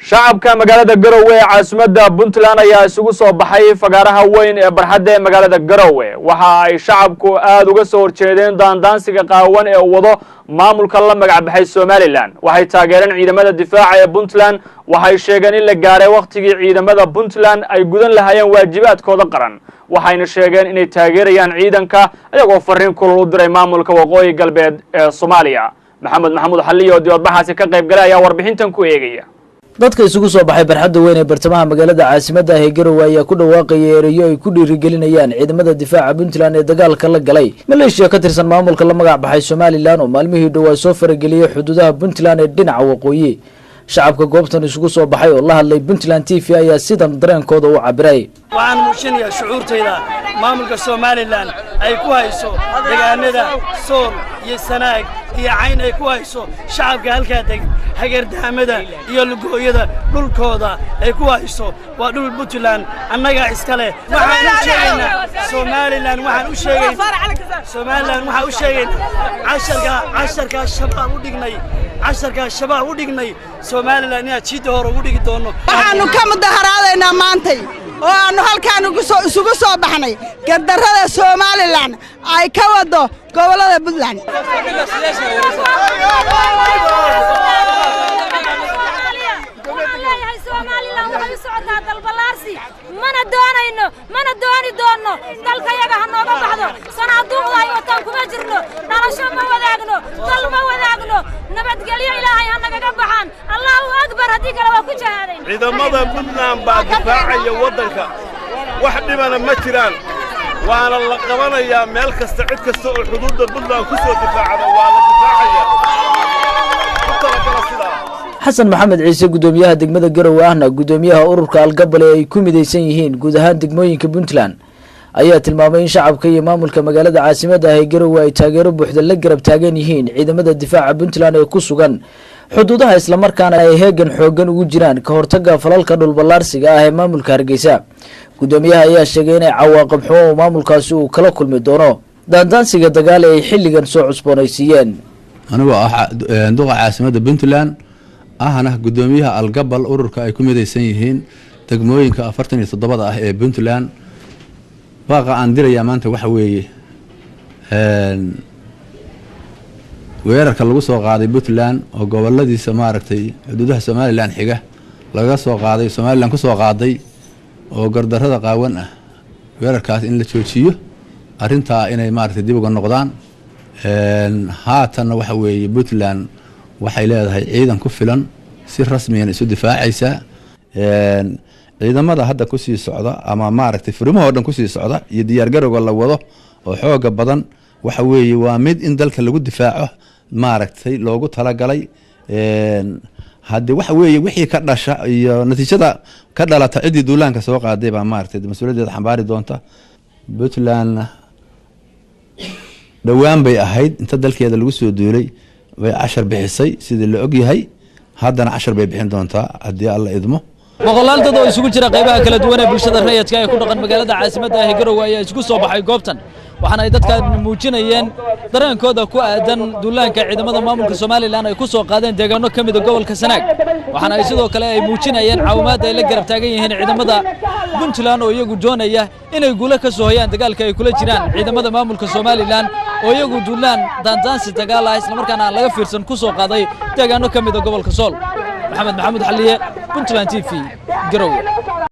Shacabka magaalada Garowe ee caasimadda Puntland ayaa isugu soo baxay fagaaraha weyn ee barxadda ee magaalada Garowe. Waxa ay shacabku aada uga soo horjeedeen daandaansiga qaawan ee uu wado maamulka la magac baxay Somaliland. Waxay taageereen ciidamada difaaca ee Puntland. Waxay sheegeen in la gaaray wakhtigii ciidamada Puntland ay gudan lahaayeen waajibaadkooda qaran, waxayna sheegeen inay taageerayaan ciidanka, iyagoo fariin kulul u diray maamulka Waqooyi Galbeed ee Soomaaliya. Maxamed Maxamuud Xaliyo oo dibadbaxaasi ka qayb galay ayaa warbixintan ku eegaya. Dadka isugu soo baxay barxadda weyn ee bartamaha magaalada caasimadda ah ee Garowe ayaa ku dhawaaqaya ereyo ay ku dhiirigelinayaan ciidamada difaaca Puntland ee dagaalka la galay maleeshiya ka tirsan maamulka la magac baxay Somaliland oo maalmihii dhowaa soo farageliyey xuduudaha Puntland ee dhinaca waqooyi. Shacabka goobtan isugu soo baxay oo la hadlay Puntland TV ayaa sidan dareenkooda u cabiray. Waxaan muujinayaa shucuurtayda maamulka Somaliland ay ku hayso deegaanada Sool iyo Sanaag iyo Cayn, ay ku hayso shacabka halkaa degan, hagardaamada iyo lugooyada dhulkooda ay ku hayso. Waa dhul Puntland, annagaa iska leh. Waxaan u sheegaynaa Somaliland, waxaan u sheegaynaa Somaliland, waxaan u sheegaynaa casharkaa Shabaab u dhignay, casharkaa Shabaab u dhignay Somaliland inaad jidda hore ugu dhigi doonno. Waxaannu ka mudaharaadaynaa maantay oo aannu halkaan isugu soo baxnay gardarrada Somaliland ay ka waddo gobollada Puntland. Waxaan leeyahay, Somaliland waxay u socotaa dalbalaarsi, mana doonayno, mana dooni doonno. Dalkayaga ha nooga baxdo. Sanaaduuqda ay wataan kuma jirno, dhalasho ma wadaagno, dal ma wadaagno. Nabadgelyo Ilaahay ha nagaga baxaan. Allahu akbar, haddii kale waa ku jahaadayn. Ciidamada Puntland baa difaacaya waddanka, wax dhibana ma jiraan, waana la qabanayaa meel kasta. Cid kasta oo xuduudda Puntland ku soo difaacda waa la difaacaya, ku talagala sidaa. Xasan Maxamed Ciise, guddoomiyaha degmada Garowe ahna guddoomiyaha ururka Algabale ay ku midaysan yihiin guud ahaan degmooyinka Puntland, ayaa tilmaamay in shacabka iyo maamulka magaalada caasimadda ah ee Garowe ay taageero buuxda la garab taagan yihiin ciidamada difaaca Puntland ee ku sugan xuduudaha, islamarkaana ay heegan xooggan ugu jiraan ka hortaga falalka dhulballaarsiga ah ee maamulka Hargeysa. Guddoomiyaha ayaa sheegay inay cawaaqib xumo uu maamulkaasi uu kala kulmi doono daandaansiga dagaal ee ay xilligan soo cusboonaysiiyeen. Anigoo ah duqa caasimadda Puntland ahna guddoomiyaha Algabal, ururka ay ku midaysan yihiin degmooyinka 47-da ah ee Puntland, baaqa aan dirayaa maanta waxa weeye weerarka lagu soo qaaday Puntland oo goboladiisa maaragtay xuduudaha Somaliland xiga laga soo qaaday, Somaliland kusoo qaaday oo gardarada qaawan ah, weerarkaas in la joojiyo, arrintaa inay maaragtay dib uga noqdaan. Haatanna waxa weeye Puntland waxay leedahay ciidan ku filan, si rasmiyan isu difaacaysa. Ciidamada hadda kusii socda ama maaragtay furimaha o dhan kusii socda iyo diyaargarowga la wado oo xooga badan waxa weeye waa mid in dalka lagu difaaco maaragtay loogu talagalay. Hadde waxa weeye wixii ka dhasha iyo natiijada ka dhalata ciddii duulaanka soo qaaday baa maaragtay mas-uuliyaddeeda xambaari doonta. Puntlandna dhowaan bay ahayd inta dalkeeda lagu soo duulay bay cashar bixisay, sidii la ogyahay, haddana cashar bay bixin doontaa haddii Alla idmo. Boqolaal dad oo isugu jira qaybaha kala duwan ee bulshada rayadka ee ku dhaqan magaalada caasimadda ah ee Garowe ayaa isugu soo baxay goobtan, waxaana ay dadkan muujinayeen dareenkooda ku aadan duulaanka ciidamada maamulka Somaliland ay ku soo qaadeen deegaano ka mida gobolka Sanaag. Waxaana ay sidoo kale ay muujinayeen caawimaadda ay la garab taagan yihiin ciidamada Puntland oo iyagu doonaya inay guulo ka soo hoyaan dagaalka ay kula jiraan ciidamada maamulka Somaliland oo iyagu duulaan daandaansi dagaal ah islamarkaana aan laga fiirsan ku soo qaaday deegaano ka mida gobolka Sool. Maxamed Maxamuud Xaliye, Puntland TV, Garowe.